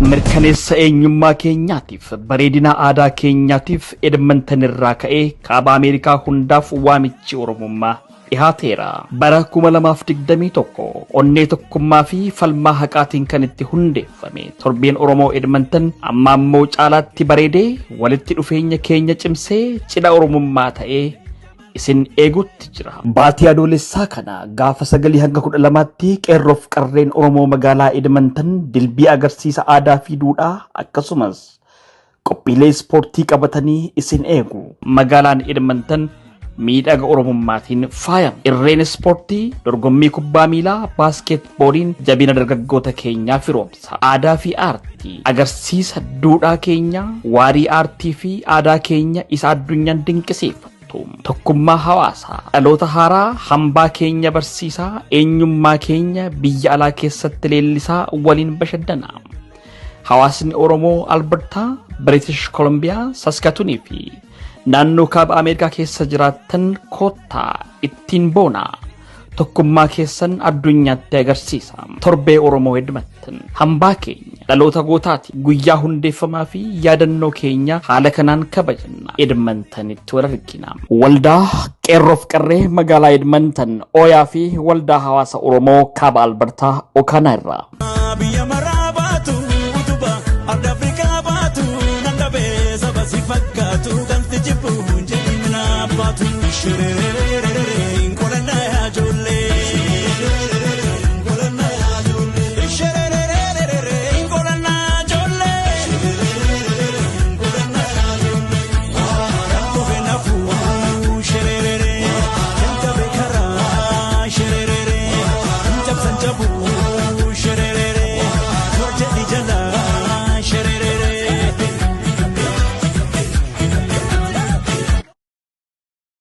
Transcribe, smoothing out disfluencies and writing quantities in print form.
Mirkaneessa eenyummaa keenyaatiif, bareedina aadaa keenyaatiif, Edmonton irraa ka'ee kaaba Ameerikaa hundaaf waamichi Oromummaa dhihaateera. Bara 2021 onnee tokkummaa fi falmaa haqaatiin kan itti hundeeffame torbeen Oromoo Edmonton amma ammoo caalaatti bareedee, walitti dhufeenya keenya cimsee, cidha Oromummaa ta'ee isin eegutti jira. Baatii Adoolessaa kana gaafa 9 hanga 12tti qeerroof qarreen Oromoo magaalaa Edmonton dilbii agarsiisa aadaa fi duudhaa akkasumas qophiilee ispoortii qabatanii isin eegu. Magaalaan Edmonton miidhaga Oromummaatiin faayama. Irreen ispoortii dorgommii kubbaa miilaa, baaskeetbooliin jabina dargaggoota keenyaa firoomsa. Aadaa fi aartii agarsiisa duudhaa keenyaa, waarii aartii fi aadaa keenya isa addunyaan dinqisiifattu. Tokkummaa hawaasaa, dhaloota haaraa hambaa keenya barsiisaa, eenyummaa keenya biyya alaa keessatti leellisaa waliin bashannana. Hawaasni Oromoo Albertaa, British Columbia, Saskatoonii fi naannoo kaaba Ameerikaa keessa jiraattan koottaa ittiin boonaa. Tokkummaa keessan addunyaatti agarsiisa. Torbee Oromoo Edmonton hambaa keenya dhaloota gootaati. Guyyaa hundeeffamaa fi yaadannoo keenya haala kanaan kabajanna. Edmontonitti wal argina. Waldaa Qeerroof Qarree magaalaa Edmonton, Ooyaa fi Waldaa Hawaasa Oromoo kaaba Albertaa Okaanaa irraa. Biyya maraa baatu, utubaa arda Afrikaa baatu, nan dhabee saba si fakkaatu kan si jibbu hin jedhin baatu. Shirerere.